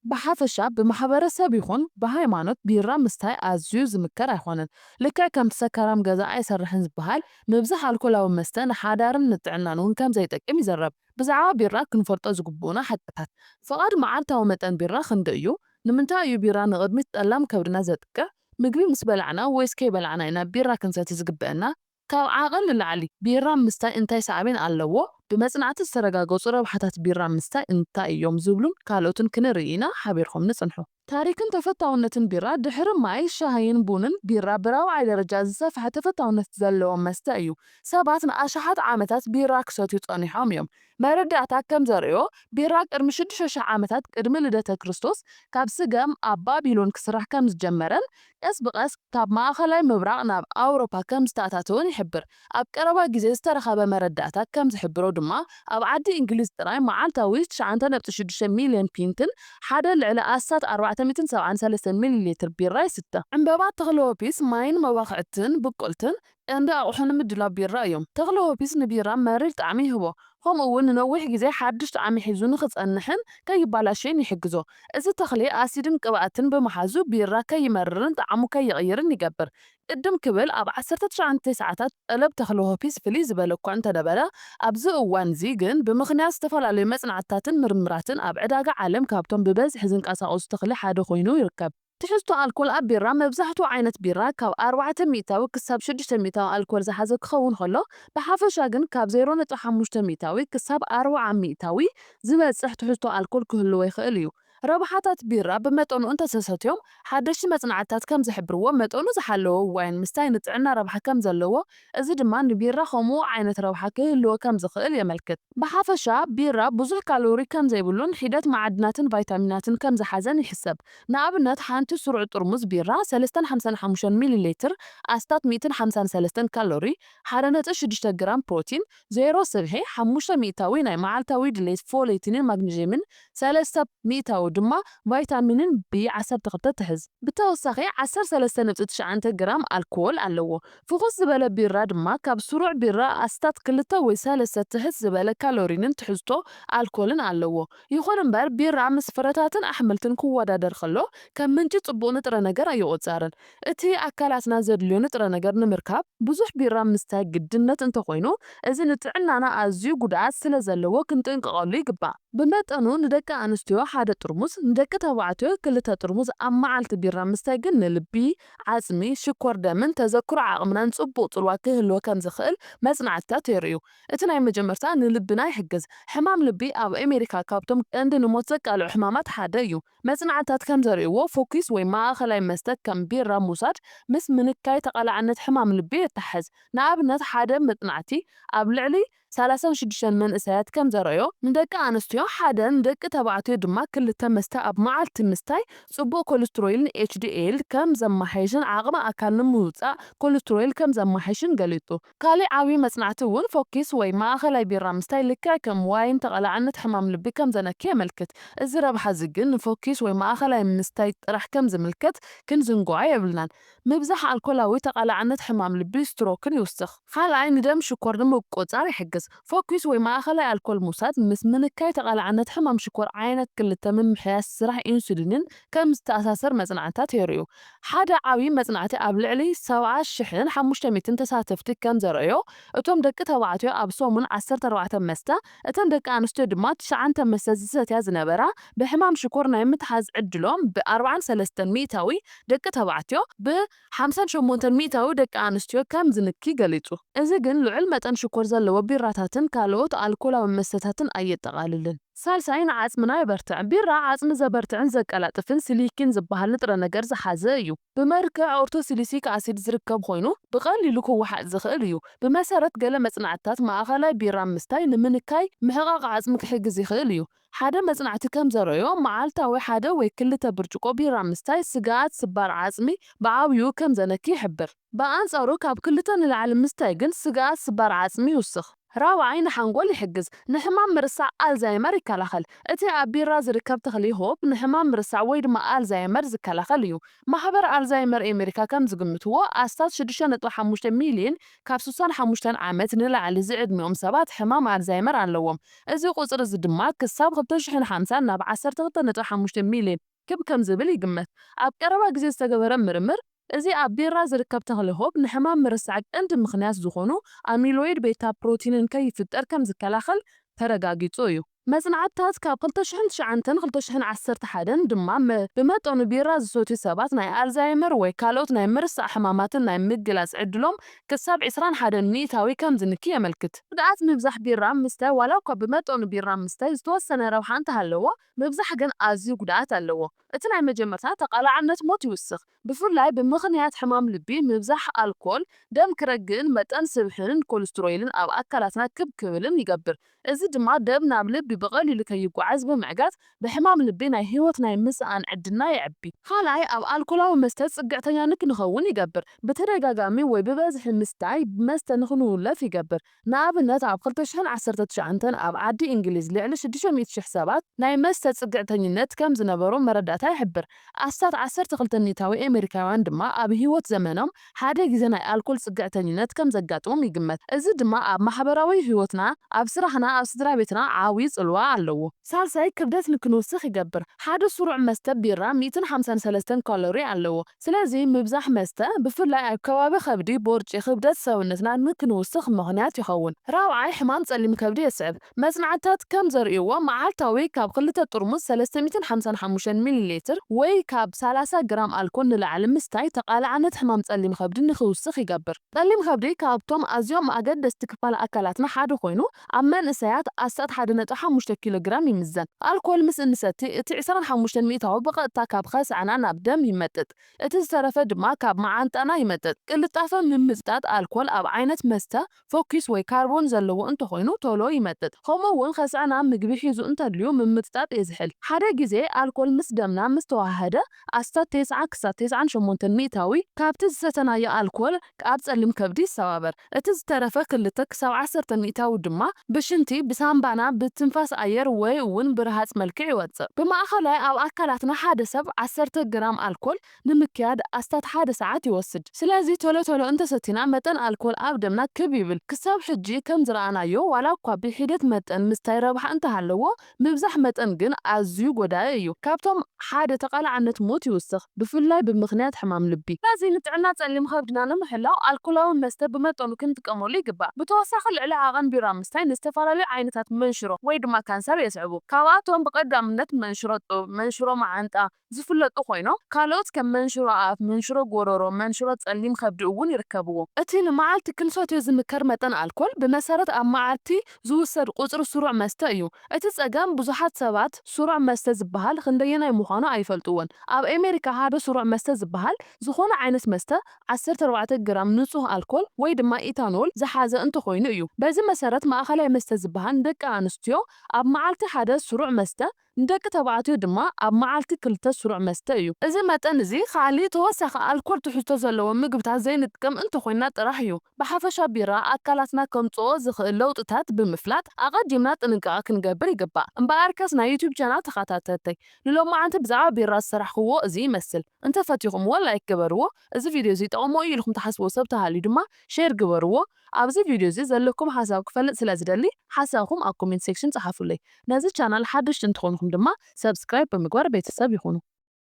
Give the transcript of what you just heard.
ብሓፈሻ ብማሕበረሰብ ይኹን ብሃይማኖት ቢራ ምስታይ ኣዝዩ ዝምከር ኣይኾነን። ልክዕ ከምቲ ሰካራም ገዛ ኣይሰርሕን ዝበሃል፣ ምብዛሕ ኣልኮላዊ መስተ ንሓዳርን ንጥዕናን እውን ከም ዘይጠቅም ይዝረብ። ብዛዕባ ቢራ ክንፈልጦ ዝግብኡና ሓቅታት። ፍቓድ መዓልታዊ መጠን ቢራ ክንደይ እዩ? ንምንታይ እዩ ቢራ ንቕድሚት ጠላም ከብድና ዘጥቅዕ? ምግቢ ምስ በላዕና ወይስ ከይበላዕና ኢና ቢራ ክንሰቲ ዝግበአና? ካብ ዓቐን ንላዕሊ ቢራ ምስታይ እንታይ ሳዕቤን ኣለዎ? ብመጽናዕቲ ዝተረጋገጹ ረብሓታት ቢራ ምስታይ እንታይ እዮም ዝብሉን ካልኦትን ክንርኢ ኢና። ሓቢርኩም ንጽንሑ። ታሪክን ተፈታውነትን ቢራ ድሕሪ ማይ፣ ሻሂን ቡንን፣ ቢራ ብራብዓይ ደረጃ ዝሰፍሐ ተፈታውነት ዘለዎ መስተ እዩ። ሰባት ንኣሽሓት ዓመታት ቢራ ክሰትዩ ጸኒሖም እዮም። መረዳእታ ከም ዘርእዮ፣ ቢራ ቅድሚ ሽዱሽተ ሽሕ ዓመታት ቅድሚ ልደተ ክርስቶስ ካብ ስገም ኣብ ባቢሎን ክስራሕ ከም ዝጀመረን ቀስ ብቐስ ካብ ማእኸላይ ምብራቕ ናብ ኣውሮፓ ከም ዝተኣታተወን ይሕብር። ኣብ ቀረባ ግዜ ዝተረኸበ መረዳእታ ከም ዝሕብሮ ድማ፣ ኣብ ዓዲ እንግሊዝ ጥራይ መዓልታዊ ትሽዓተ ነጥቢ ሽዱሽተ ሚልዮን ፒንትን ሓደ ልዕሊ ኣስታት ኣርባዕተ ሚእትን ሰብዓን ሰለስተን ሚሊ ሊትር ቢራ ይስተ። ዕምበባ ተኽለ ሆፒስ ማይን መባኽዕትን ብቁልትን ቀንዲ ኣቑሑ ንምድላው ቢራ እዮም። ተኽለ ሆፒስ ንቢራ መሪር ጣዕሚ ይህቦ፣ ከምኡ እውን ንነዊሕ ግዜ ሓድሽ ጣዕሚ ሒዙ ንኽጸንሕን ከይባላሸይን ይሕግዞ። እዚ ተኽሊ ኣሲድን ቅብኣትን ብምሓዙ ቢራ ከይመርርን ጣዕሙ ከይቕይርን ይገብር። ቅድም ክብል ኣብ ዓሰርተ ትሽዓተ ሰዓታት ጠለብ ተኽለ ሆፒስ ፍልይ ዝበለ እኳ እንተነበረ፣ ኣብዚ እዋን እዚ ግን ብምኽንያት ዝተፈላለዩ መጽናዕትታትን ምርምራትን ኣብ ዕዳጋ ዓለም ካብቶም ብበዝሒ ዝንቀሳቐሱ ተኽሊ ሓደ ኮይኑ ይርከብ። ትሕዝቶ ኣልኮል ኣብ ቢራ፣ መብዛሕትኡ ዓይነት ቢራ ካብ ኣርባዕተ ሚእታዊ ክሳብ ሽዱሽተ ሚእታዊ ኣልኮል ዝሓዘ ክኸውን ከሎ፣ ብሓፈሻ ግን ካብ ዜሮ ነጥቢ ሓሙሽተ ሚእታዊ ክሳብ ኣርብዓ ሚእታዊ ዝበጽሕ ትሕዝቶ ኣልኮል ክህልዎ ይኽእል እዩ። ረብሓታት ቢራ ብመጠኑ እንተተሰትዮም፣ ሓደሽቲ መጽናዕትታት ከም ዝሕብርዎ፣ መጠኑ ዝሓለወ ዋይን ምስታይ ንጥዕና ረብሓ ከም ዘለዎ፣ እዚ ድማ ንቢራ ከምኡ ዓይነት ረብሓ ክህልዎ ከም ዝኽእል የመልክት። ብሓፈሻ፣ ቢራ ብዙሕ ካሎሪ ከም ዘይብሉን ሒደት መዓድናትን ቫይታሚናትን ከም ዝሓዘን ይሕሰብ። ንኣብነት፣ ሓንቲ ስሩዕ ጥርሙዝ ቢራ ሰለስተ ሓምሳን ሓሙሽተን ሚሊ ሊትር፣ ኣስታት ሚእትን ሓምሳን ሰለስተን ካሎሪ፣ ሓደ ነጥቢ ሽዱሽተ ግራም ፕሮቲን፣ ዜሮ ስብሒ፣ ሓሙሽተ ሚእታዊ ናይ መዓልታዊ ድሌት ፎሌትንን ማግኒዥየምን፣ ሰለስተ ሚእታዊ ድማ ቫይታሚንን ቢ ዓሰርተ ክልተ ትሕዝ። ብተወሳኺ፣ ዓሰርተ ሰለስተ ነጥቢ ትሽዓተ ግራም ኣልኮል ኣለዎ። ፍኹስ ዝበለ ቢራ ድማ ካብ ስሩዕ ቢራ ኣስታት ክልተ ወይ ሰለስተ ትሕት ዝበለ ካሎሪንን ትሕዝቶ ኣልኮልን ኣለዎ። ይኹን እምበር፣ ቢራ ምስ ፍረታትን ኣሕምልትን ክወዳደር ከሎ፣ ከም ምንጪ ጽቡቕ ንጥረ ነገር ኣይቑጸርን። እቲ ኣካላትና ዘድልዮ ንጥረ ነገር ንምርካብ ብዙሕ ቢራ ምስታይ ግድነት እንተኾይኑ፣ እዚ ንጥዕናና ኣዝዩ ጉድኣት ስለ ዘለዎ ክንጥንቀቐሉ ይግባእ። ብመጠኑ ንደቂ ኣንስትዮ ሓደ ጥርሙዝ፣ ንደቂ ተባዕትዮ ክልተ ጥርሙዝ ኣብ መዓልቲ ቢራ ምስታይ ግን ንልቢ፣ ዓጽሚ፣ ሽኮር ደምን ተዘክሮ ዓቕምናን ጽቡቕ ጽልዋ ክህልዎ ከም ዝኽእል መጽናዕትታት የርእዩ። እቲ ናይ መጀመርታ ንልብና ይሕግዝ። ሕማም ልቢ ኣብ ኣሜሪካ ካብቶም ቀንዲ ንሞት ዘቃልዑ ሕማማት ሓደ እዩ። መጽናዕትታት ከም ዘርእይዎ፣ ፎኪስ ወይ ማእኸላይ መስተ ከም ቢራ ምውሳድ ምስ ምንካይ ተቓላዕነት ሕማም ልቢ የተሓዝ። ንኣብነት፣ ሓደ መጽናዕቲ ኣብ ልዕሊ ሰላሳን ሽዱሽተን መንእሰያት ከም ዘርእዮ፣ ንደቂ ኣንስትዮ ሓደ፣ ንደቂ ተባዕትዮ ድማ ክልተ መስተ ኣብ መዓልቲ ምስታይ፣ ጽቡቕ ኮለስትሮልን ኤች ዲ ኤል ከም ዘማሓይሽን ዓቕሚ ኣካል ንምውጻእ ኮለስትሮል ከም ዘማሓይሽን ገሊጹ። ካልእ ዓቢ መጽናዕቲ እውን ፎኪስ ወይ ማእኸላይ ቢራ ምስታይ ልክዕ ከም ዋይን ተቓላዕነት ሕማም ልቢ ከም ዘነኪ የመልክት። እዚ ረብሓ እዚ ግን ንፎኪስ ወይ ማእኸላይ ምስታይ ጥራሕ ከም ዝምልከት ክንዝንግዖ የብልናን። ምብዛሕ ኣልኮላዊ ተቓላዕነት ሕማም ልቢ ስትሮክን ይውስኽ። ካልኣይ፣ ንደም ሽኮር ንምቁጽጻር ይሕግዝ። ፎኪስ ወይ ማእኸላይ ኣልኮል ምውሳድ ምስ ምንካይ ተቓላዕነት ሕማም ሽኮር ዓይነት ክልተ ምምሕያሽ ስራሕ ኢንሱሊንን ከም ዝተኣሳሰር መጽናዕትታት የርእዩ። ሓደ ዓቢ መጽናዕቲ ኣብ ልዕሊ ሰብዓ ሽሕን ሓሙሽተ ሚእትን ተሳተፍቲ ከም ዘርእዮ፣ እቶም ደቂ ተባዕትዮ ኣብ ሰሙን ዓሰርተ ኣርባዕተ መስተ፣ እተን ደቂ ኣንስትዮ ድማ ትሽዓተ መስተ ዝሰትያ ዝነበራ፣ ብሕማም ሽኮር ናይ ምትሓዝ ዕድሎም ብ ኣርብዓን ሰለስተን ሚእታዊ ደቂ ተባዕትዮ፣ ብ ሓምሳን ሸሞንተን ሚእታዊ ደቂ ኣንስትዮ ከም ዝንኪ ገሊጹ። እዚ ግን ልዑል መጠን ሽኮር ዘለዎ ቢራታትን ካልኦት ኣልኮላዊ መስተታትን ኣየጠቓልልን። ሳልሳይ፣ ንዓጽምና የበርትዕ። ቢራ ዓጽሚ ዘበርትዕን ዘቀላጥፍን ሲሊኪን ዝበሃል ንጥረ ነገር ዝሓዘ እዩ። ብመልክዕ ኦርቶሲሊሲክ ኣሲድ ዝርከብ ኮይኑ፣ ብቐሊሉ ክወሓጥ ዝኽእል እዩ። ብመሰረት ገለ መጽናዕትታት፣ ማእኸላይ ቢራ ምስታይ ንምንካይ ምሕቓቕ ዓጽሚ ክሕግዝ ይኽእል እዩ። ሓደ መጽናዕቲ ከም ዘርእዮ፣ መዓልታዊ ሓደ ወይ ክልተ ብርጭቆ ቢራ ምስታይ ስግኣት ስባር ዓጽሚ ብዓብዩ ከም ዘነኪ ይሕብር። ብኣንጻሩ፣ ካብ ክልተ ንላዕሊ ምስታይ ግን ስግኣት ስባር ዓጽሚ ይውስኽ። ራብዓይ፣ ንሓንጎል ይሕግዝ። ንሕማም ምርሳዕ ኣልዛይመር ይከላኸል። እቲ ኣብ ቢራ ዝርከብ ተኽሊ ሆፕ ንሕማም ምርሳዕ ወይ ድማ ኣልዛይመር ዝከላኸል እዩ። ማሕበር ኣልዛይመር ኣሜሪካ ከም ዝግምትዎ፣ ኣስታት ሽዱሽተ ነጥቢ ሓሙሽተ ሚልዮን ካብ ስሳን ሓሙሽተን ዓመት ንላዕሊ ዝዕድሚኦም ሰባት ሕማም ኣልዛይመር ኣለዎም። እዚ ቁጽሪ እዚ ድማ ክሳብ ክልተ ሽሕን ሓምሳን ናብ ዓሰርተ ክልተ ነጥቢ ሓሙሽተ ሚልዮን ክብ ከም ዝብል ይግመት። ኣብ ቀረባ ግዜ ዝተገበረ ምርምር፣ እዚ ኣብ ቢራ ዝርከብ ተኽሊ ሆፕ ንሕማም ምርሳዕ ቀንዲ ምኽንያት ዝኾኑ ኣሚሎይድ ቤታ ፕሮቲንን ከይፍጠር ከም ዝከላኸል ተረጋጊጹ እዩ። መጽናዕትታት ካብ ክልተ ሽሕን ትሽዓተን ክልተ ሽሕን ዓሰርተ ሓደን ድማ መ-፣ ብመጠኑ ቢራ ዝሰትዩ ሰባት ናይ ኣልዛይመር ወይ ካልኦት ናይ ምርሳዕ ሕማማትን ናይ ምግላጽ ዕድሎም ክሳብ ዕስራን ሓደን ሚእታዊ ከም ዝንኪ የመልክት። ጉድኣት ምብዛሕ ቢራ ምስታይ፣ ዋላ እኳ ብመጠኑ ቢራ ምስታይ ዝተወሰነ ረብሓ እንተሃለዎ፣ ምብዛሕ ግን ኣዝዩ ጉድኣት ኣለዎ። እቲ ናይ መጀመርታ ተቓላዕነት ሞት ይውስኽ። ብፍላይ ብምኽንያት ሕማም ልቢ፣ ምብዛሕ ኣልኮል ደም ክረግእን መጠን ስብሕን ኮለስትሮይልን ኣብ ኣካላትና ክብ ክብልን ይገብር። እዚ ድማ ደም ናብ ልቢ ብቐሊሉ ከይጓዓዝ ብምዕጋት፣ ብሕማም ልቢ ናይ ህይወት ናይ ምስኣን ዕድልና የዕቢ። ካልኣይ፣ ኣብ ኣልኮላዊ መስተ ጽግዕተኛ ንክንኸውን ይገብር። ብተደጋጋሚ ወይ ብበዝሒ ምስታይ መስተ ንክንውለፍ ይገብር። ንኣብነት፣ ኣብ ክልተ ሽሕን ዓሰርተ ትሽዓተን ኣብ ዓዲ እንግሊዝ ልዕሊ ሽዱሽተ ሚእቲ ሽሕ ሰባት ናይ መስተ ጽግዕተኝነት ከም ዝነበሮም መረዳእታ ይሕብር። ኣስታት ዓሰርተ ክልተ ሚእታዊ ኣሜሪካውያን ድማ ኣብ ህይወት ዘመኖም ሓደ ግዜ ናይ ኣልኮል ጽግዕተኝነት ከም ዘጋጥሞም ይግመት። እዚ ድማ ኣብ ማሕበራዊ ህይወትና፣ ኣብ ስራሕና፣ ኣብ ስድራ ቤትና ዓቢ ጽልዋ ኣለዎ። ሳልሳይ፣ ክብደት ንክንውስኽ ይገብር። ሓደ ስሩዕ መስተ ቢራ ሚእትን ሓምሳን ሰለስተን ካሎሪ ኣለዎ። ስለዚ ምብዛሕ መስተ፣ ብፍላይ ኣብ ከባቢ ከብዲ፣ ቦርጪ፣ ክብደት ሰውነትና ንክንውስኽ ምኽንያት ይኸውን። ራብዓይ፣ ሕማም ጸሊም ከብዲ የስዕብ። መጽናዕትታት ከም ዘርእይዎ፣ መዓልታዊ ካብ ክልተ ጥርሙዝ ሰለስተ ሚእትን ሓምሳን ሓሙሽተን ሚሊ ሊትር ወይ ካብ ሰላሳ ግራም ኣልኮል ንላዕሊ ምስታይ ተቓላዕነት ሕማም ጸሊም ከብዲ ንኽውስኽ ይገብር። ጸሊም ከብዲ ካብቶም ኣዝዮም ኣገደስቲ ክፋል ኣካላትና ሓደ ኮይኑ፣ ኣብ መንእሰያት ኣስታት ሓደ ነጥቢ ሓሙሽተ ኪሎ ግራም ይምዘን። ኣልኮል ምስ እንሰቲ፣ እቲ ዕስራን ሓሙሽተን ሚእታዊ ብቐጥታ ካብ ከስዐና ናብ ደም ይመጥጥ። እቲ ዝተረፈ ድማ ካብ መዓንጣና ይመጥጥ። ቅልጣፈ ምምጥጣጥ ኣልኮል ኣብ ዓይነት መስተ ፎኪስ ወይ ካርቦን ዘለዎ እንተኾይኑ ቶሎ ይመጥጥ። ከምኡ እውን ከስዐና ምግቢ ሒዙ እንተድልዩ ምምጥጣጥ የዝሕል። ሓደ ግዜ ኣልኮል ምስ ደምና ምስ ተዋሃደ ኣስታት ተስዓ ክሳብ ተስዓን ሸሞንተን ሚእታዊ ካብቲ ዝሰተናዮ ኣልኮል ኣብ ጸሊም ከብዲ ይሰባበር። እቲ ዝተረፈ ክልተ ክሳብ ዓሰርተ ሚእታዊ ድማ ብሽንቲ፣ ብሳምባና፣ ብትንፋስ ኣየር ወይ እውን ብረሃጽ መልክዕ ይወጽእ። ብማእኸላይ ኣብ ኣካላትና ሓደ ሰብ ዓሰርተ ግራም ኣልኮል ንምክያድ ኣስታት ሓደ ሰዓት ይወስድ። ስለዚ ቶሎ ቶሎ እንተሰቲና መጠን ኣልኮል ኣብ ደምና ክብ ይብል። ክሳብ ሕጂ ከም ዝረኣናዮ ዋላ እኳ ብሒደት መጠን ምስታይ ረብሓ እንተሃለዎ፣ ምብዛሕ መጠን ግን ኣዝዩ ጎዳኢ እዩ። ካብቶም ሓደ ተቓላዕነት ሞት ይውስኽ፣ ብፍላይ ብምኽንያት ሕማም ልቢ። ስለዚ ንጥዕና ጸሊም ከብድና ንምሕላው ኣልኮላዊ መስተ ብመጠኑ ክንጥቀመሉ ይግባእ። ብተወሳኺ ልዕሊ ዓቐን ቢራ ምስታይ ንዝተፈላለዩ ዓይነታት መንሽሮ ወይ ድማ ካንሰር የስዕቡ። ካብኣቶም ብቐዳምነት መንሽሮ ጡብ፣ መንሽሮ መዓንጣ፣ ዝፍለጡ ኮይኖም፣ ካልኦት ከም መንሽሮ ኣፍ፣ መንሽሮ ጎረሮ፣ መንሽሮ ጸሊም ከብዲ እውን ይርከብዎም። እቲ ንመዓልቲ ክንሰትዮ ዝምከር መጠን ኣልኮል ብመሰረት ኣብ መዓልቲ ዝውሰድ ቁጽሪ ስሩዕ መስተ እዩ። እቲ ጸገም ብዙሓት ሰባት ስሩዕ መስተ ዝበሃል ክንደየናይ ምዃኑ ኣይፈልጥዎን። ኣብ ኣሜሪካ ሓደ ስሩዕ መስተ ዝበሃል ዝኾነ ዓይነት መስተ ዓሰርተ ኣርባዕተ ግራም ንጹህ ኣልኮል ወይ ድማ ኢታኖል ዝሓዘ እንተኾይኑ እዩ። በዚ መሰረት ማእኸላይ መስተ ዝበሃል ንደቂ ኣንስትዮ ኣብ መዓልቲ ሓደ ስሩዕ መስተ ንደቂ ተባዕትዮ ድማ ኣብ መዓልቲ ክልተ ስሩዕ መስተ እዩ። እዚ መጠን እዚ ካልእ ተወሳኺ ኣልኮል ትሕዝቶ ዘለዎ ምግብታት ዘይንጥቀም እንተኾይንና ጥራሕ እዩ። ብሓፈሻ ቢራ ኣካላትና ከምጽኦ ዝኽእል ለውጥታት ብምፍላጥ ኣቐዲምና ጥንቃቐ ክንገብር ይግባእ። እምበኣርከስ ናይ ዩቱብ ቻናል ተኸታተልተይ ንሎማዓንቲ ብዛዕባ ቢራ ዝሰራሕክዎ እዚ ይመስል። እንተፈቲኹምዎ ላይክ ግበርዎ። እዚ ቪድዮ እዚ ይጠቕሞ እዩ ኢልኩም ትሓስብዎ ሰብ ተሃልዩ ድማ ሼር ግበርዎ። ኣብዚ ቪድዮ እዚ ዘለኩም ሓሳብ ክፈልጥ ስለ ዝደሊ ሓሳብኩም ኣብ ኮሜንት ሴክሽን ጸሓፉለይ። ነዚ ቻናል ሓደሽቲ እንተኾንኩም ድማ ሰብስክራይብ ብምግባር ቤተሰብ ይኹኑ።